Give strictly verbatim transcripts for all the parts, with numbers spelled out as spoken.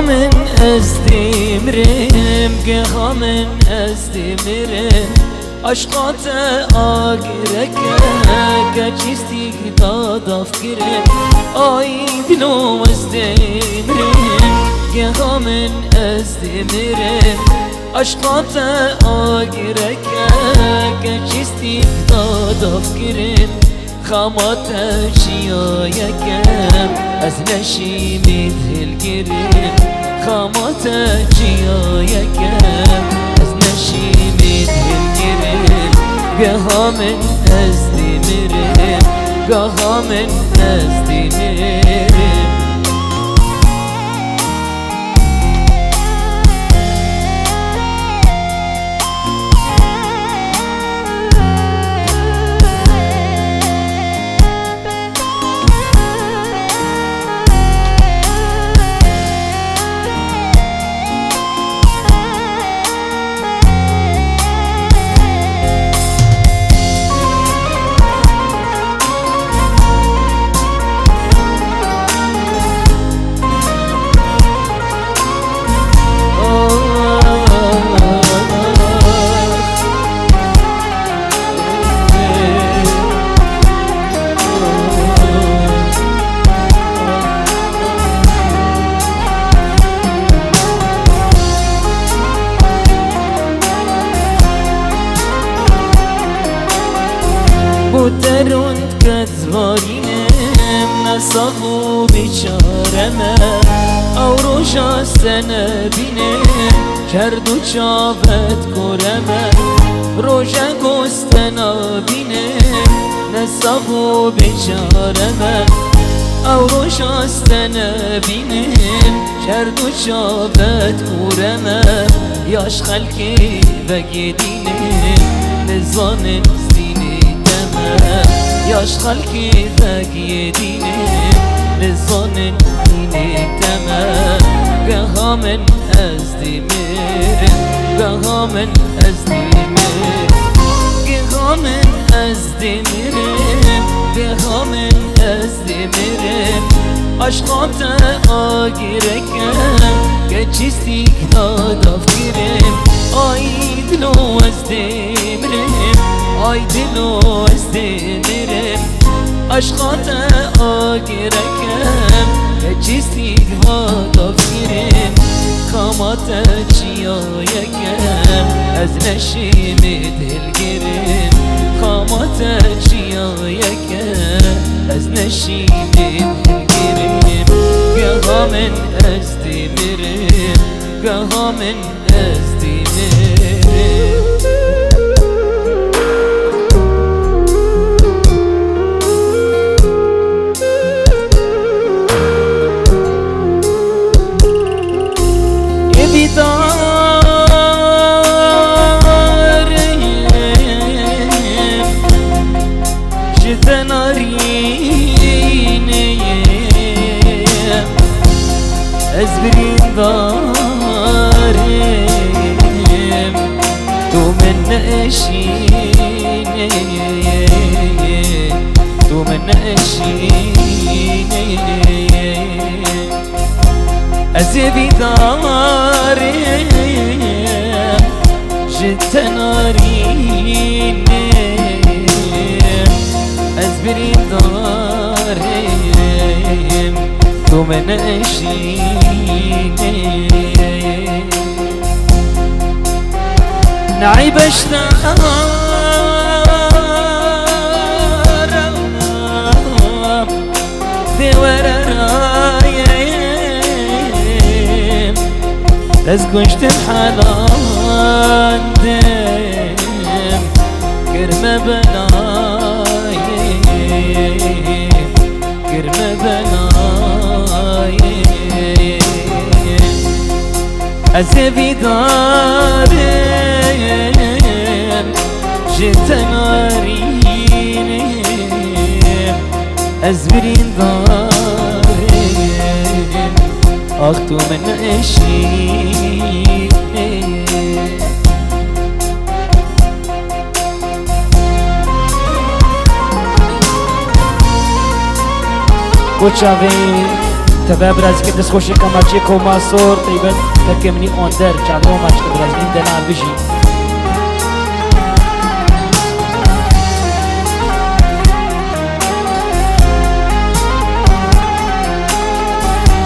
Min ez dimirim, geha min ez dimirim. Aşqa te agireke, ke çîstîk da dav kirin. Ay dilo ez dimirim, geha min ez dimirim. Aşqa te agireke, ke çîstîk da dav kirin. Xama te çiya yekem, ez neşîmî hilgirim. Xama te çiya yekem, ez neşîmî hilgirim. Geha min ez dimirim, geha min ez dimirim. Bo te rûn diket zarînim, ne sax û bîçare me. Ew roja se nebînim, çerd û çavet kore me. Roje goste nabînim, ne sax û bêçare me. Ew roja se nebînim, çerd û çavet kore me. Yaş xelkê vegê dînin, nizanin dînê te me. Yaş xelkê vegê dînin, nizanin dînê te me. Geha min ez dimirim, geha min ez dimirim. Geha min ez dimirim, geha min ez dimirim. Aşqa te agireke, ke çîstîk da dav kirim. Ay dilo ez dimirim, ay dilo ez dimirim. Aşqa te agireke, ke çîstîk da dav kirim. Xama te çiya yekem, ez neşîmî hilgirim. Xama te çiya yekem, ez neşîmî hilgirim. Geha min ez dimirim, geha min ez dimirim. Ê bîdarê, ji te narînê ye, ez birîndarê, tu min neşînê, tu min neşînê. Ez ê bîdarê, ji te narînê, ez birîndarê, tu min neşînê. Ney beşdar dê were rayê, ez kuştim helandim, kir me belayê. Kir me belayê. Ez ê bîdarê, ji te narînê, ez birîndarê, ax tu min neşînê. Bo çavê Ve birazî ke destxweşê kemaçê Koma Sor, teybet kekê min î Onder, çavê we maç de biraz nîm de nan bijî.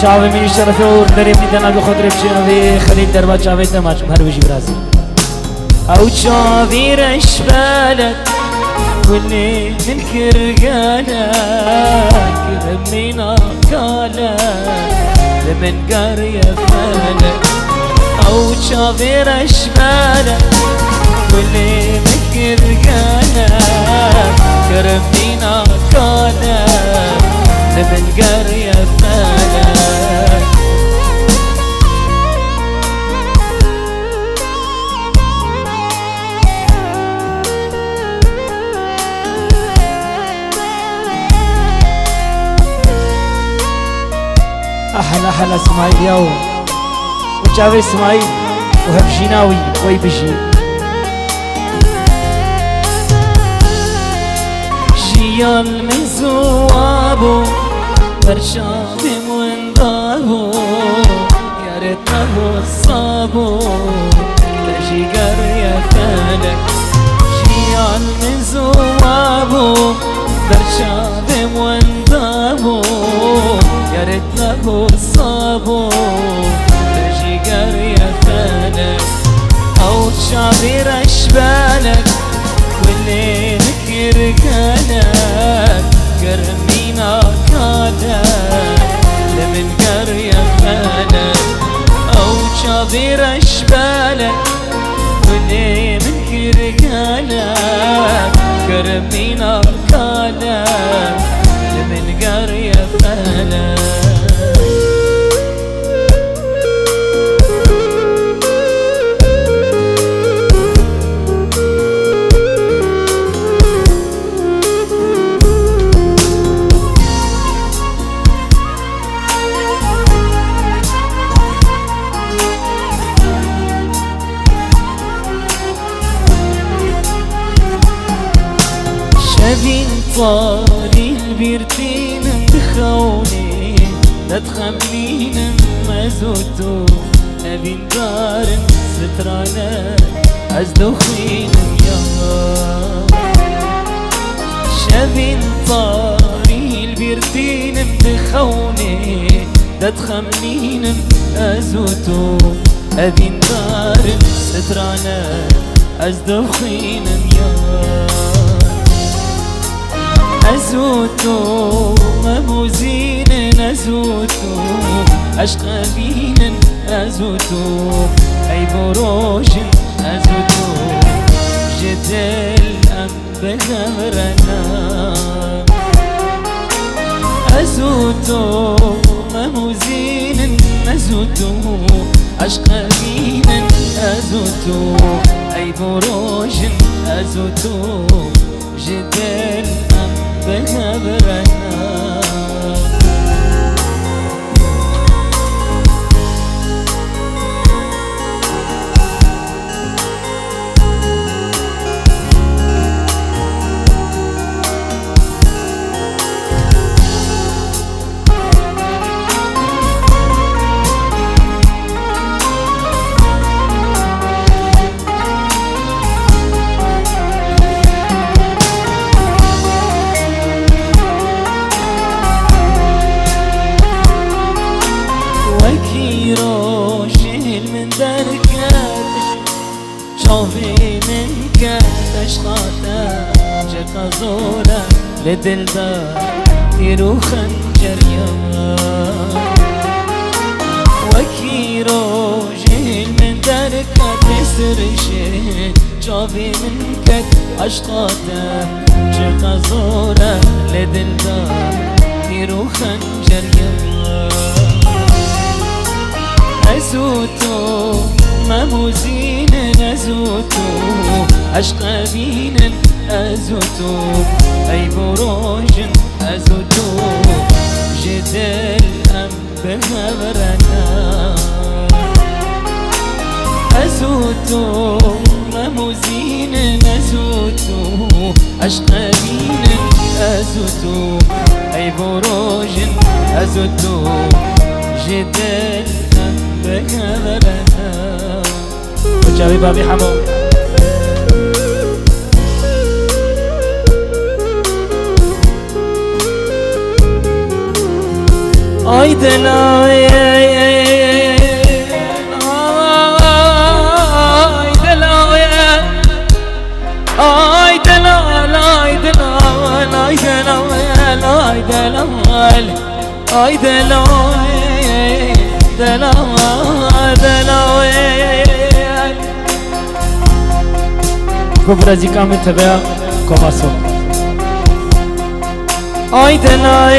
Çavê min î şerefê û berê min de nan bi xwe dirê biçin, vê Xelîl derba çavê te maç, her bijî birazî. Ew çavî reş belek, gulê min kir gelek, min akale, li min geriye felek. Ew çavê reş belek, gulê min kir gelek, min akale, li min geriye felek. Ehla, ehla Smaîl ya û çavê Smaîl û hevjîna wî, wey bijî. Jiyan min ziwa bû, berçavê min da bû, yare te wisa bû, te jî geriye felek. Jiyan min ziwa bû, berçavê min da bû, yare te wisa bû, te jî geriye felek. Ew çavê reş belek, gulê min kir gelek, germîna kale, li min geriye felek. Ew çavê reş belek, gulê min kir gelek, germîna kale, li min geriye felek. Şevîn tarî li bîr tînim dixewnî, te dixemlînim ez û tu. Evîndar in strane ez dixwînim ya. Şevîn tarî li bîr tînim dixewnî, te dixemlînim ez û tu. Evîndar in strane ez dixwînim ya. Ez û tu, me muzînin ez û tu, eşq evînin ez û tu, ey bo rojin ez û tu, ji dil em bi hev re ne. Ez û tu, me muzînin ez û tu, eşq evînin ez û tu, ey bo rojin ez û tu, ji dil em bi hev re ne. Wekî rojê min derket, çavê min ket eşqa te, çiqa zor e li dil de tîr û xencer ya. Wekî rojê min derket, lê sirişê çavê min ket eşqa te, çiqa zor e li dil de tîr û xencer ya. Ez û tu, me muzînin ez û tu, eşq evînin ez û tu, ey bo rojin ez û tu, ji dil em bi hev re ne. Ez û tu, me muzînin ez û tu, eşq evînin ez û tu, ey bo rojin ez û tu, Çavê bavê hemû. Ay delal, ay delal, ay delal, ay delal, ay delal, ay delal. Ay delal, delal, delal. Ku birazîka min tebeya komaso. Ay delal,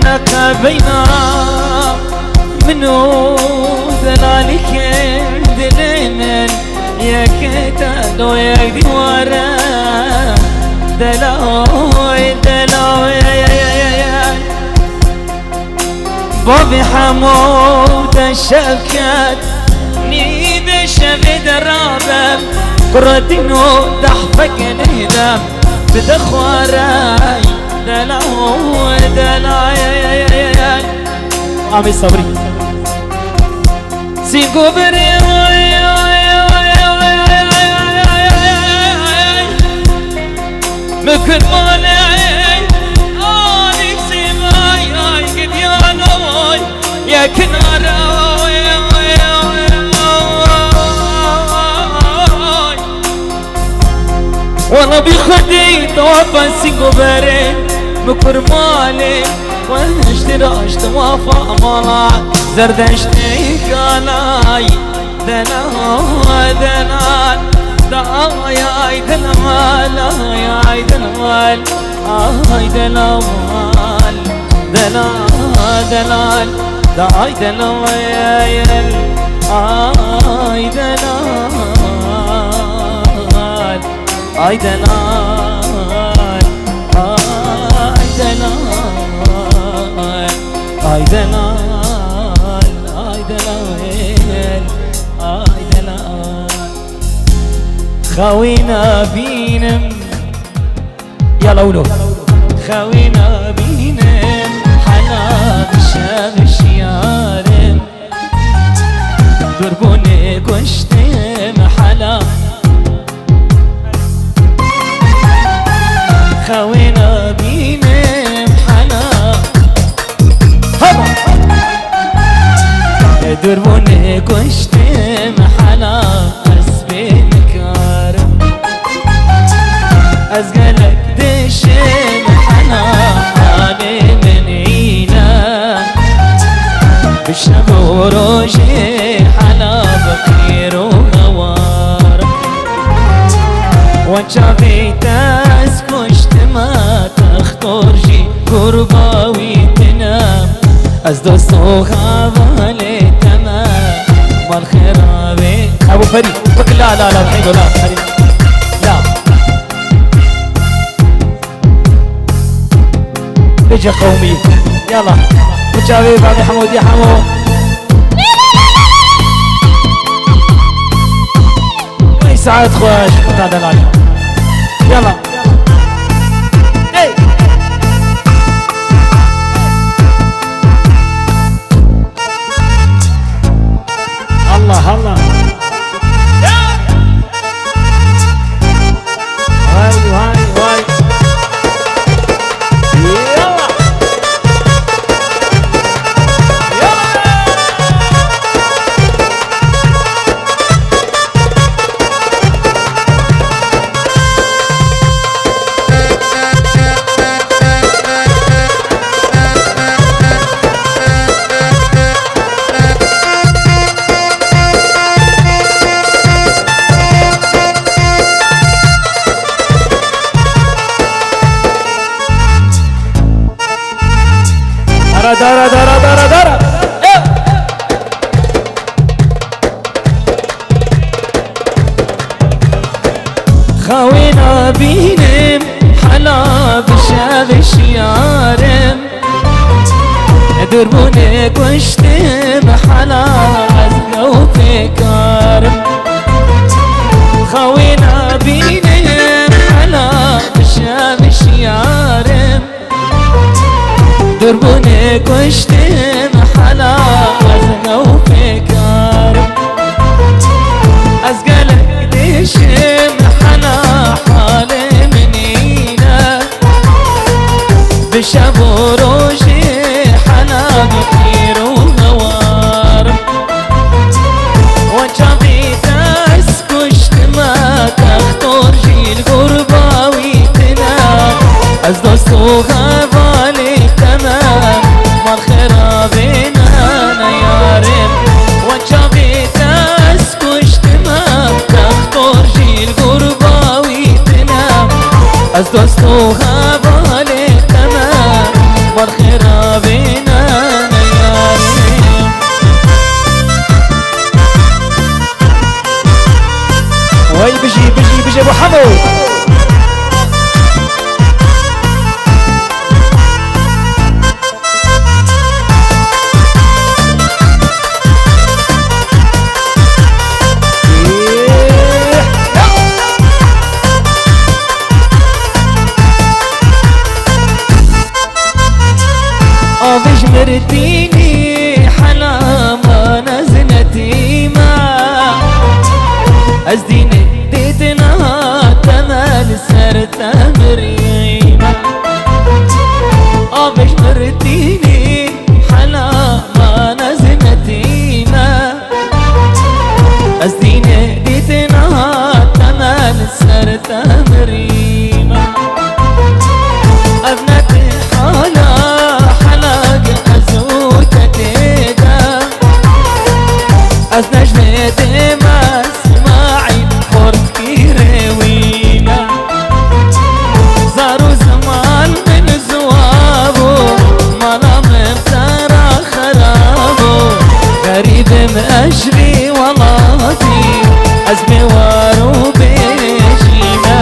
neqe beyna min û delalîkên dilê min. Yek te do yek dîwar e. Delal, delal. Bavê hemû te şev ket, nîvê şevê de rabem, kuretîno dehfeke nêdem, dide xwarey, delal, delal. Amê Sabrî. Sîngo berê, min kir malê, alî sîvay, ay gidiyano, ay yekin ara. Wala bi xwedî tawa ben sîngo berê, min kir malê, weşt raşt wafa mala, zerdeştê kalay, delal, delal, da ay, ay, delal, ay, ay, delal, ay, delal, delal, delal, da ay, delal, ay, delal. Ay delal, ay delal, ay delal, ay delal, ay delal. Xewîna bînim. Yala wilo. Xewîna bînim, hela bi şev şiyarim. Durbûnê kuştim hela. Xewê nabînim hela. Hema. Durbûnê kuştim hela. Ez bê nikarim. Ez gelek dişim hela, halê min îne. Bi şev û rojê hela bi qîr û hewar. Wan çavê te ez kuştime, textor jî kurba wî tine. Ez dost û hevalê te me, mal xêra wê. Ebu Ferî, bik la la la, heydo la, Ferî. La. Bêje qewmî. Yala. Bi çavê bavê hemû dî hemû. Ey saet xweş, ta delal. Yala. Hey. Allah Allah. Vay, vay, vay. Yallah. Yallah. Dara, dara, dara, dara, dara. Xewê nabînim, hela bi şev şiyarim. Durbûnê kuştim, hela ez lew pêkarim. Xewê nabînim, hela bi şev şiyarim. Durbûnê kuştim, Ew fêkarim. Ez gelek dişim hela halê min îne. Bi şev û rojê hela bi pîr û hewarim. Weca vî dest kuştime, textor jî li gurba wî tine. Ez dost û hevalê te me, mal xerabê ne, ne yarim. Weca vê dest kuştime, textor jî li gurba wî tine. Ez dost û hevalê te me, mal xerabê ne, ne yarim. Wey bijî, bijî, bijî bo hemû. Avê ji mirtînî hela man ez netîme. Ez dînê dîtina te me li ser te mirîme. Avê ji mirtînî hela man ez netîme. Ez dînê dîtina te me li ser te mirîme. Ev ne ti hala, hala ge ez û te tê de. Ez ne ji vê dê me Smaîl xortkî rê wî me. Zar û ziman min ziwa bû, mala min tera xera bû. Xerîb im ez ji vî welatî, ez bê war û bê jî me.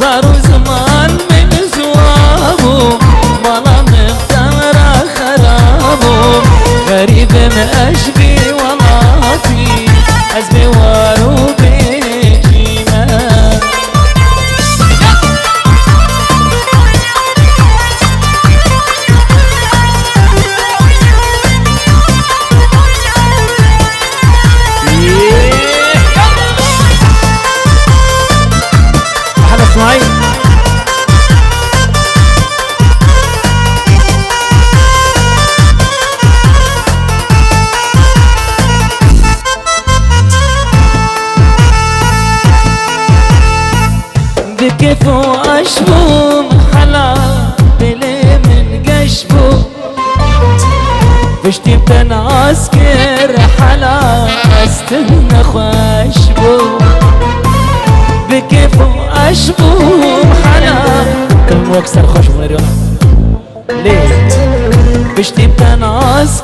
Zar û ziman min ziwa bû, mala min tera xera bû. Xerîb im ez ji vî welatî, ez bê war û bê jî me. Hela Smaîl. Bi kêf û aş bûm hela, dilê min geş bû. Piştî te nas kir hela, ez tim nexweş bû. Bi kêf û aş bûm hela, tim wek serxweş bû, Merîwana. Lê piştî te nas